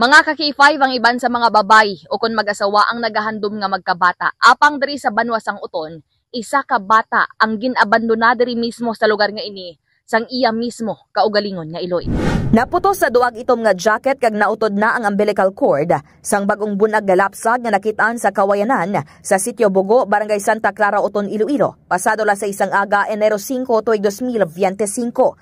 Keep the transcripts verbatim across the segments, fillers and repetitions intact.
Mga ka K five, ang iban sa mga babay o kon mag-asawa ang nagahandom nga magkabata. Apang diri sa banwa sang Oton, isa ka bata ang gin-abandona diri mismo sa lugar nga ini sang iya mismo kaugalingon nga iloy. Naputos sa duag itom nga jacket kag nautod na ang umbilical cord sang bag-ong bunag nga lapsag nga nakit-an sa Kawayanan sa Sitio Bugo, Barangay Santa Clara, Oton, Iloilo, pasado las sais sang aga, Enero singko, tuig dos mil biyente singko.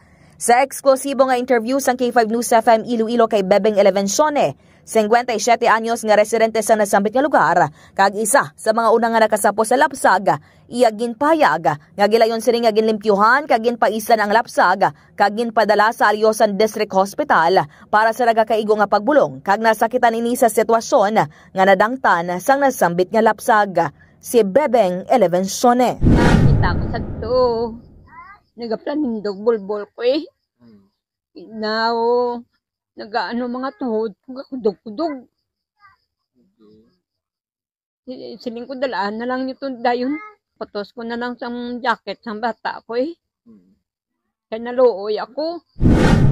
Sa eksklusibo nga interview sang K five News F M Iloilo kay Bebeng Elevencione, singkwenta y siyete anyos nga residente sa nasambit nga lugar, kag isa sa mga una nga nakasapo sa lapsag, iya ginpahayag nga gilayon sini nga ginlimpyuhan kag ginpaisdan ang lapsag kag ginpadala sa Alyosan District Hospital para sa nagakaigo nga pagbulong, kag nasakitan ini sa sitwasyon nga nadangtan sang nasambit nga lapsag. Si Bebeng Elevencione. Nakita ko sa to. Nagapanindog bulbol ko eh. Now, nagaano mga tuhod ko, kudog-kudog. Si-, siling ko, dalaan na lang nito dayon. Putos ko na lang sang jacket sang bata ko eh. Kay naluoy ako.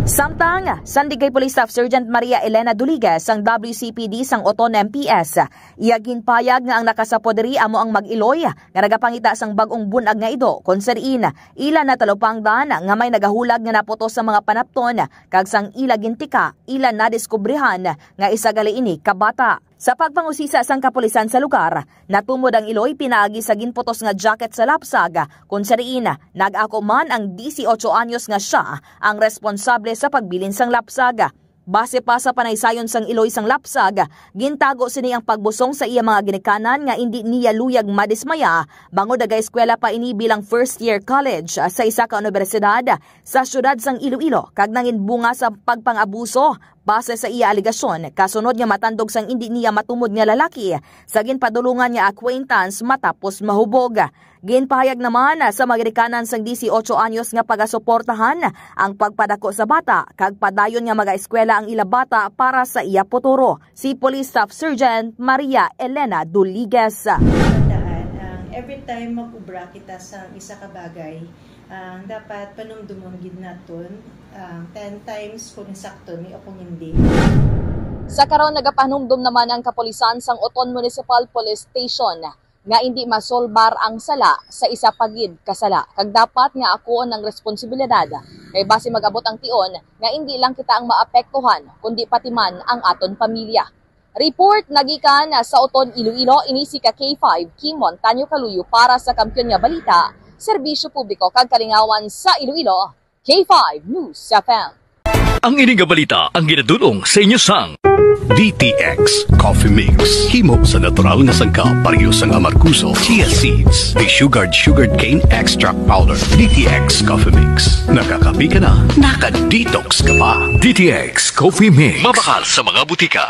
Samtang, sandig kay Police Staff Sergeant Maria Elena Duligas sang W C P D sang Oton M P S, iya ginpayag nga ang nakasapo diri amo ang mag-iloy nga nagapangita sang bag-ong bunag nga ido, kon sa diin ila natalupangdan nga may nagahulag nga naputos sa mga panapton, kag sang ila gintika, ila nadiskubrihan nga isa gali ini ka bata. Sa pagpangusisa sang kapulisan sa lugar, natumod ang iloy pinaagi sa ginputos nga jacket sa lapsag, kon sa diin nag-ako man ang disiotso anyos nga sia ang responsable sa pagbilin sang lapsag. Base pa sa panaysayon sang iloy sang lapsag, gintago sini ang pagbusong sa iya mga ginikanan nga indi niya luyag madismaya, bangod nagaeskwela pa ini bilang first year college sa isa ka unibersidad sa siyudad sang Iloilo, kag nangin bunga sa pagpang-abuso. Base sa iya alegasyon, kasunod nga matandog sang indi niya matumod nga lalaki sa ginpadulungan nga acquaintance matapos mahubog. Ginpahayag naman sa mga ginikanan sang disiotso anyos nga pagasuportahan ang pagpadako sa bata kag padayon nga magaeskwela ang ila bata para sa iya puturo, si Police Staff Sergeant Maria Elena Duligas. Tandaan, ang every time mag-ubra kita sa isa ka bagay, ang dapat panumdumon gid naton, ang ten times kung sakto ni o kung hindi. Sa karon, nagapanumdum naman ang kapulisan sang Oton Municipal Police Station nga indi masolbar ang sala sa isa pa gid ka sala, kag dapat nga akuon ang responsibilidad, kay basi mag-abot ang tion nga indi lang kita ang maapektuhan, kundi pati man ang aton pamilya. Report nagikan sa Oton, Iloilo, ini si ka K five, Kim Montaño Caluyo, para sa Kampiyon nga Balita, Serbisyo Publiko kag Kalingawan sa Iloilo, K five News F M. Ang ini nga balita ang ginadul-ong sa inyo sang D T X Coffee Mix. Himo sa natural nga sangkap, pareho sang amargoso, chia seeds, desugared sugarcane extract powder. D T X Coffee Mix. Nakakape ka na, naka-detox ka pa. D T X Coffee Mix. Mabakal sa mga butika.